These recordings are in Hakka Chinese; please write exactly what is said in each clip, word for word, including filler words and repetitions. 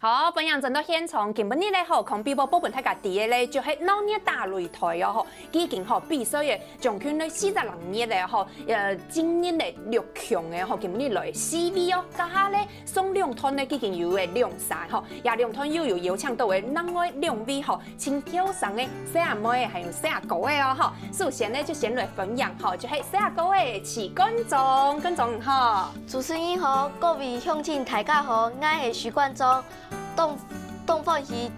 好，歡迎轉到現場。今晡日咧吼，康比寶報分大家知个咧，就係鬧熱打擂台哦吼，已經吼比賽个將近咧四十零日咧吼，呃，進入咧六強个吼，今晡日來四位哦，這下咧上兩段咧已經有个兩儕吼，也兩段又有邀請到个另外兩位吼，盡後生个細阿妹，還有細阿哥个哦吼。首先呢，就先來歡迎吼，就係細阿哥个徐冠中，冠中好。主持人好，各位鄉親大家好，𠊎係徐冠中。 東東方喜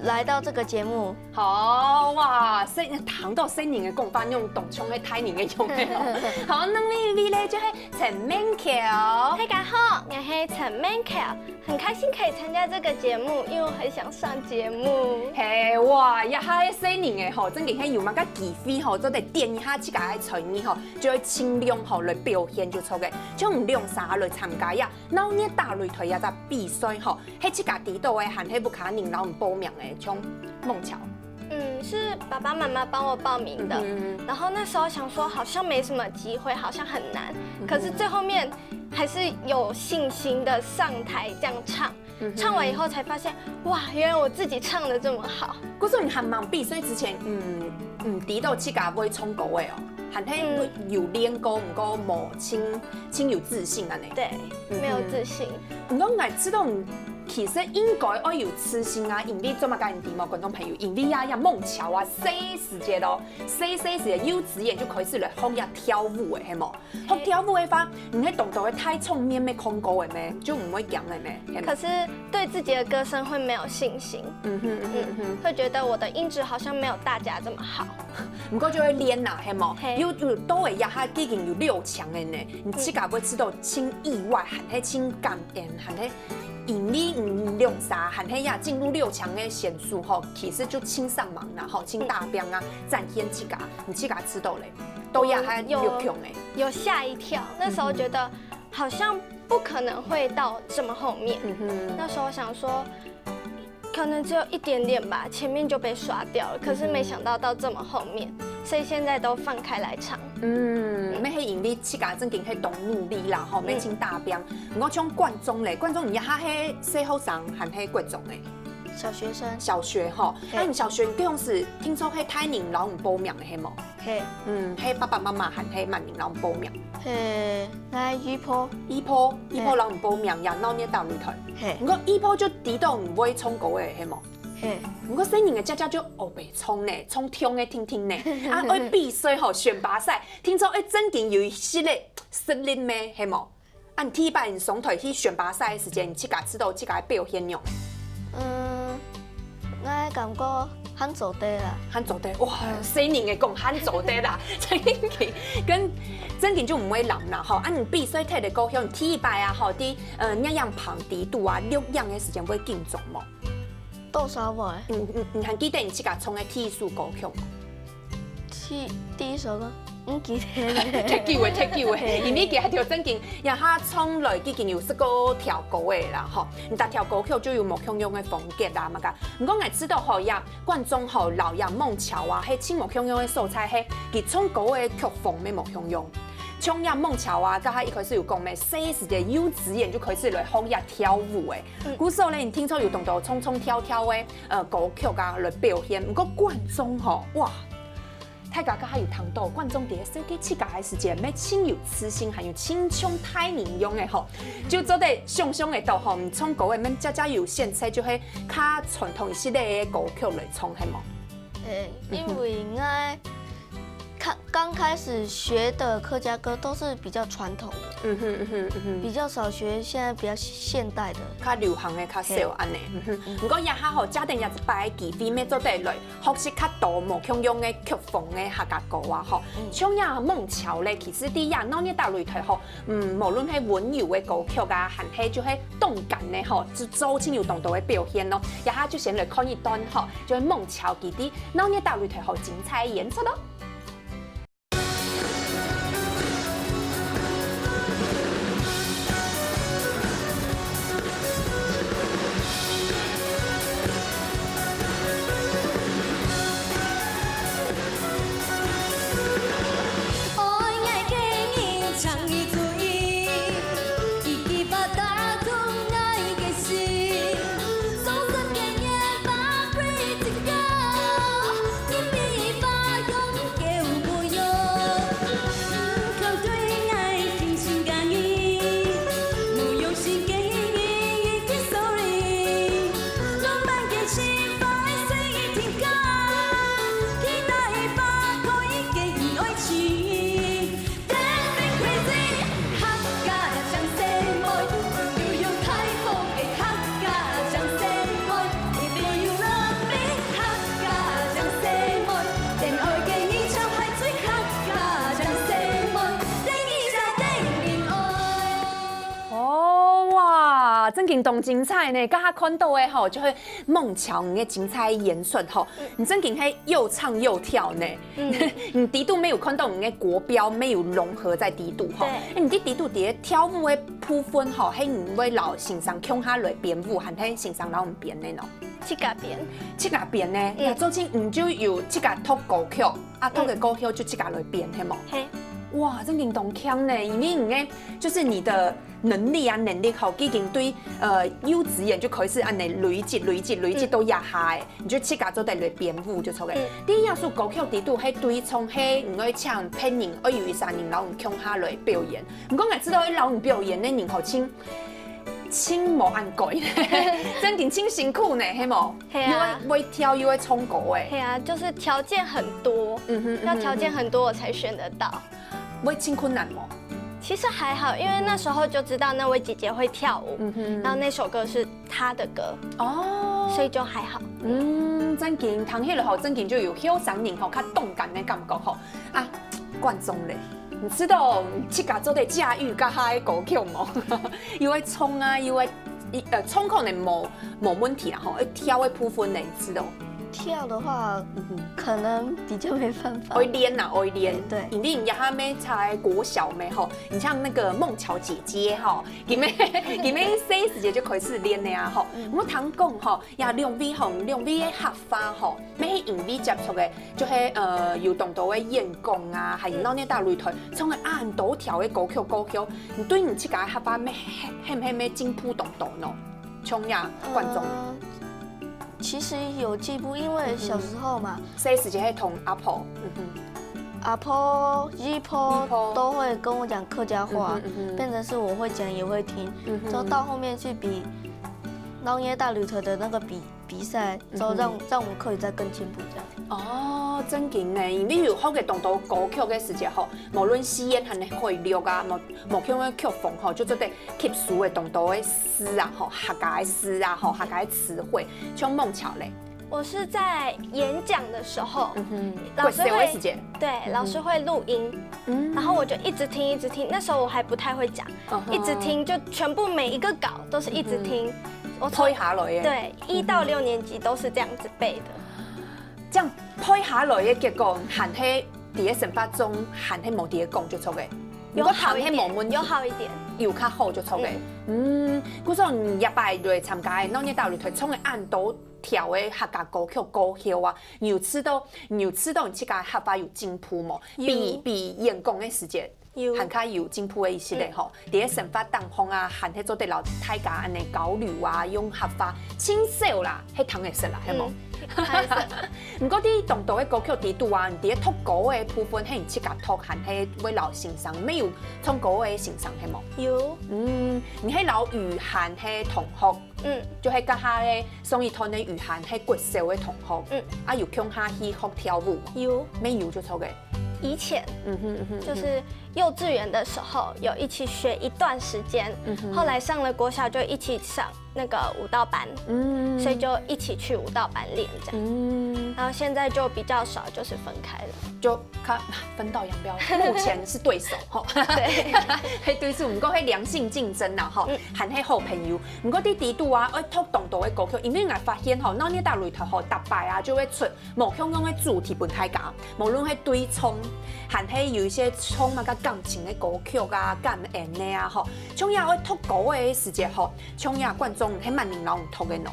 來到這個節目。好哇，細聽到細人个講法，用當像係大人个樣个哦。好，另外一位咧就係陳明喬。大家好，我係陳明喬，很開心可以參加這個節目，因為我很想上節目。嘿哇，這下个細人个吼，正經係有麼个機會吼，做得展一下自家个才藝吼，就會盡量吼來表現就著个，像你兩儕來參加呀，鬧熱打擂台這隻比賽吼。 係自家知道个，還係屋下人摎你報名个，像孟喬。嗯，是爸爸媽媽幫我報名的。嗯然後那時候想說好像沒什麼機會，好像很難。可是最後面還是有信心的上台這樣唱。唱完以後才發現，哇，原來我自己唱得這麼好。可是你還吂比賽之前，嗯，毋知道自家會唱歌个哦，還係有練過，毋過無盡盡有自信恁呢。對，沒有自信。毋過𠊎知道你其實應該愛有自信啊，因為做麼个你知無，觀眾朋友，因為啊，這孟喬啊，細時節咯，細細時節幼稚園就開始來學這跳舞个，係無？學跳舞个話，你係當多个大場面乜看過个咩？就毋會驚个咩？係無？可是對自己的歌聲會沒有信心，嗯哼嗯哼嗯哼。會覺得我的音質好像沒有大家這麼好。毋過就會練啦，係無？嘿有有到个這下已經有六強个呢，你自家會知道盡意外，還係盡感恩，還係因為你兩儕還係也進入六強个選手吼，其實就盡煞猛啦吼，盡打拚啊，展現自家，你自家知道咧，到這下六強个。有嚇一跳，那時候覺得好像不可能會到這麼後面。嗯哼。那時候想說，可能只有一點點吧，前面就被刷掉了。可是沒想到到這麼後面，所以現在都放開來唱。嗯，乜係因為自家正經係當努力啦，吼，乜盡打拚。毋過像冠中咧，冠中你這下係細學生還係國中咧？小學生。小學吼，嘿啊你小學該當時聽說係大人摎你報名个係無？嘿，嗯，係爸爸媽媽還係麼人摎你報名？嘿，來姨婆，姨婆，姨婆摎你報名呀，鬧熱打擂台。嘿毋過姨婆就知道你會唱歌个係無？嘿，毋過細人个姐姐就學會唱呢，唱暢个聽聽呢。啊愛比賽吼，選拔賽，聽說愛正經有一息个實力咩，係無？啊你第一擺你上台去選拔賽个時間，你自家知道自家个表現樣？嗯，𠊎感覺還做得啦。還做得，哇，細人个講還做得啦，正經，跟正經就毋會難啦吼。啊你比賽忒个歌曲，你第一擺啊吼，在呃攝影棚底肚啊錄影个時間會緊張無？多少會？嗯嗯，你還記得你自家唱个第一首歌曲無？第第一首歌，毋記得了。忒久个，忒久个，因為佢還條正經，這下唱來已經有十過條歌个啦吼。你逐條歌曲就有無共樣个風格啦，麼个。毋過𠊎知道吼，這冠中吼，摎這孟喬啊，係盡無共樣个所在，係佢唱歌个曲風乜無共樣。像這孟喬啊，這下一開始有講咩，細時節幼稚園就開始來學這跳舞个。故所咧，你聽說有當多唱唱跳跳个呃歌曲啊來表現。毋過冠中吼，哇！ 大家這下有聽到，冠中在設計自家个時節，乜盡有自信，還有盡像大人樣个吼，就做得想像得到吼，你唱歌个乜家家有選擇，就係較傳統一息个歌曲來唱，係無？嘿，因為𠊎剛剛開始學的客家歌都是比較傳統的，嗯哼嗯哼嗯哼，比較少學現在比較現代的。較流行个較少恁呢。嗯哼，毋過這下吼，借等這一擺个機會，乜做得來學習較多無共樣个曲風个客家歌啊吼。像這孟喬咧，其實在這鬧熱打擂台吼，嗯，無論係溫柔个歌曲啊，還係就係動感个吼，就做盡有當多个表現咯。這下就先來看一段吼，就係孟喬佢在鬧熱打擂台吼精彩演出咯。正經當精彩呢，剛剛看到的吼，就係孟喬你个精彩演出吼，你正經係又唱又跳呢。你底肚沒有看到你个國標，沒有融合在底肚吼。對。欸，你在底肚底下跳舞的部分吼，係你會摎先生共下來編舞，還係先生摎你編的呢？自家編。自家編呢，嗯。呀，做陣你就有自家讀歌曲，啊，讀个歌曲就自家來編，係無？嘿。哇，正經當強呢，因為你个就是你的能力啊，能力吼，已經對呃幼稚園就開始恁樣累積、累積、累積到這下欸，你就自家做得來編舞就著个。嗯。第一首歌曲底肚係對唱係你愛請別人，愛有一儕人摎你共下來表演。毋過𠊎知道愛摎你表演个人吼，盡盡無恁該，正經盡辛苦呢，係無？係啊。又愛會跳又愛唱歌欸。係啊，就是條件很多，嗯哼，要條件很多我才選得到。會盡困難無？其實還好，因為那時候就知道那位姐姐會跳舞，嗯哼。然後那首歌是她的歌，哦，所以就還好。嗯，正經，聽起來吼，正經就有後生人吼，較動感的感覺吼。啊，觀眾咧，你知道你自家做得駕馭該下个歌曲無？又愛唱啊，又愛，呃，唱可能無無問題啦吼，愛跳的部分呢，你知道？跳的話，嗯哼。可能比較沒辦法愛。練啊，愛練。對。因為你這下還在國小咩吼，你像那個孟喬姐姐吼，佢乜佢乜細時節就開始練个啊吼。嗯。我聽講吼，呀，兩位吼，兩位个客話吼，乜係因為接觸个，就係呃有當多个演講啊，還有鬧熱打擂台，唱个恁多條个歌曲歌曲，你對你自家个客話乜係係毋係乜進步當多呢？像呀，觀眾。呃，其實有進步，因為小時候嘛，細時節係同阿婆，嗯哼，阿婆、姨婆姨婆都會跟我講客家話，嗯哼嗯哼變成是我會講也會聽，嗯哼就到後面去比鬧熱打擂台的那個比比賽，之後讓、讓我客語再更進步這樣。哦，正經呢，因為有學个當多歌曲个時節吼，無論四縣還係海陸啊，無無共个曲風吼，就做得吸收个當多个字啊吼，客家个字啊吼，客家个詞彙，像孟喬咧。我是在演講的時候，嗯哼，老師會國小个時節，對，老師會錄音，嗯然後我就一直聽，一直聽。那時候我還不太會講，嗯哼一直聽，就全部每一個稿都是一直聽。我從背下來个。對一到六年級都是這樣子背的。這樣背下來个結果，還係在个生活中，還係無在个講就著个。有好一點，如果聽係無問題，有好一點。有較好就著个。嗯，故所你這擺來參加个鬧熱打擂台，唱个恁多條个客家歌曲歌曲啊，你有試著你有試著你自家客話有進步無？比有。比演講个時節。有。還較有進步个意思咧吼，在个生活當中啊，還係做得摎大家恁樣交流啊，用客話，盡少啦，係聽會識啦，係無？嗯，還是毋過在當多个歌曲底肚啊，你在个讀歌个部分，係你自家讀，還係會摎先生，乜有唱歌个先生係無？有。嗯，你係摎雨涵係同學，嗯，就係該下个上一段个雨涵係國小个同學，嗯，啊有共下去學跳舞無？有。乜有就著个。以前嗯哼嗯哼，就是幼稚園的時候有一起學一段時間，嗯哼後來上了國小就一起上那個舞蹈班，嗯所以就一起去舞蹈班練這樣。嗯，然後現在就比較少，就是分開了。就較分道揚鑣，目前是對手吼，對，係對手，毋過係良性競爭啦吼，還係好朋友。毋過在底肚啊，愛讀當多个歌曲，因為𠊎發現吼，鬧熱打擂台吼，逐擺啊就會出無共樣个主題分大家，無論係對唱，還係有一些充滿个感情个歌曲啊、感恩个啊吼，像也愛讀歌个時節吼，像也觀眾係麼人摎你讀个呢？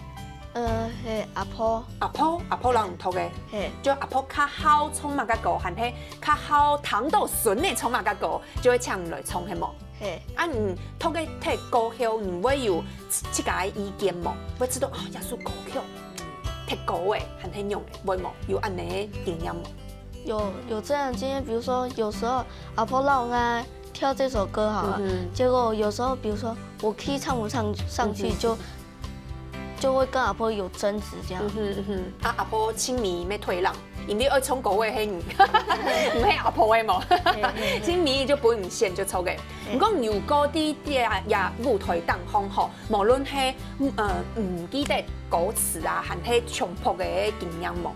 呃，係阿婆，阿婆，阿婆摎你讀个。係，就阿婆較好唱麼个歌，還係較好聽著孫仔唱麼个歌，就會請你來唱，係無？係，啊，你讀个忒歌曲，你會有自家个意見無？會知著啊，這首歌曲忒高欸，還係仰欸，會無？有恁樣个經驗無？有有這樣的經驗，比如說有時候阿婆讓我跟他跳這首歌好了，嗯哼結果有時候比如說我 key 唱不上上去就，就會跟阿婆有爭執這樣。嗯哼嗯哼，啊阿婆盡尾愛退讓，因為愛唱歌个係你，毋係阿婆个無？嘿嘿嘿盡尾就分你選就著个。毋過你有過在這个舞台當中吼，無論係呃毋記得歌詞啊，還係重複个經驗無？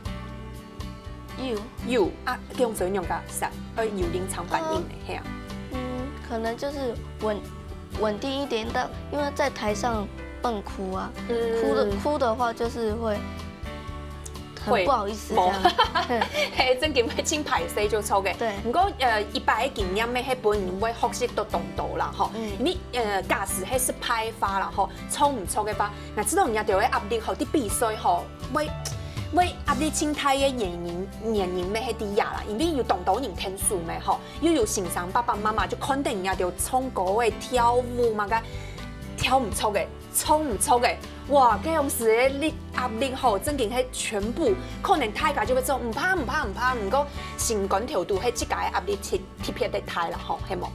有，有啊，用所以用个啥？呃，有臨場反應的，係啊。嗯，可能就是穩穩定一點，但因為在台上不能哭啊，哭的哭的话就是会很不好意思这样。係，正經會盡歹勢就著个。對，毋過呃，一般个經驗个，係本人會學習到當多啦吼。因為呃，假使係失敗个話啦吼，唱毋著个話，𠊎知道人家就會壓力吼，在比賽吼，會會壓力盡大个原因原因乜係在這啦，因為有當多人𢯭手乜吼，又有先生爸爸媽媽就看等人家就唱歌个跳舞嘛个，跳毋著个。 唱毋著个，哇，該樣時个力壓力吼，正經係全部，可能大家就會做，毋怕毋怕毋怕，毋過心肝頭肚係自家个壓力特特別个大啦吼，係無？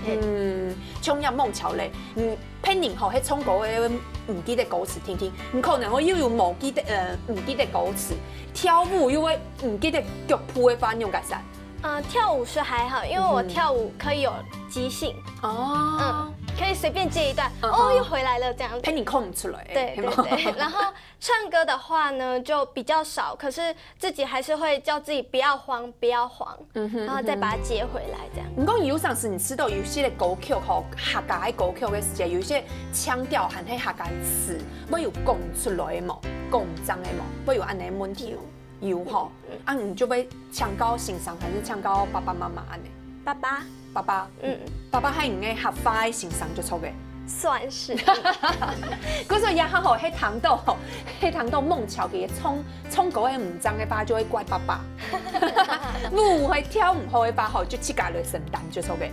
嗯，像若孟喬咧，嗯，別人吼係唱歌个毋記得歌詞定定，你可能會又有無記得呃毋記得歌詞，跳舞又會毋記得腳步个話，仰結煞？呃，跳舞是還好，因為我跳舞可以有即興，哦，可以隨便接一段，嗯哼哦，又回來了這樣子。別人看毋出來，對對係無？對，然後唱歌的話呢就比較少，可是自己還是會叫自己不要慌，不要慌，嗯哼然後再把它接回來這樣。毋過有當時你知道有些个歌曲吼，客家个歌曲个時節，有些腔調還係客家詞，會有講出來个無？講毋正个無？會有恁樣个問題無？有吼，啊你就會請教先生，還係請教爸爸媽媽恁樣？爸爸，爸爸，嗯，爸爸係你个客話个先生就著个。算是。故所這下吼，係聽到吼，係聽到孟喬个唱唱歌个毋正个話，就會怪爸爸。舞會跳毋好个話吼，就自家來承擔就著个。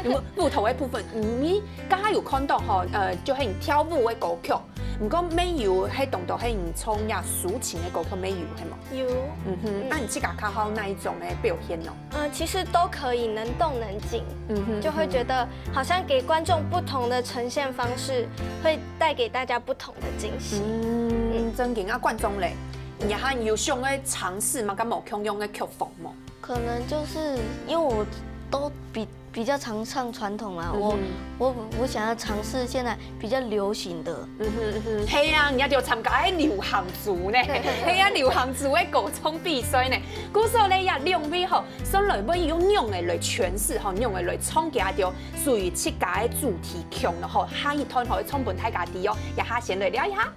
因為舞蹈个部分，你剛剛有看到吼，呃，就係你跳舞个歌曲，毋過乜有係當多係你唱這抒情个歌曲乜有，係無？有，嗯哼，那你自家較好哪一種个表現呢？嗯，其實都可以，能動能靜，嗯哼，就會覺得好像給觀眾不同的呈現方式，會帶給大家不同的驚喜。嗯，正經啊，觀眾咧，你還有想要嘗試麼个無共樣个曲風無？可能就是因為我都比比較常唱傳統啦，我我我想要嘗試現在比較流行的。嗯哼嗯哼，係啊，你也就參加該流行組呢，係啊，流行組个歌唱比賽呢。故所咧，這兩位吼，上來會用仰仔來詮釋吼，仰仔來唱佢兜屬於自家个主題曲咯吼，下一段吼，唱分大家知哦，這下先來尞一下。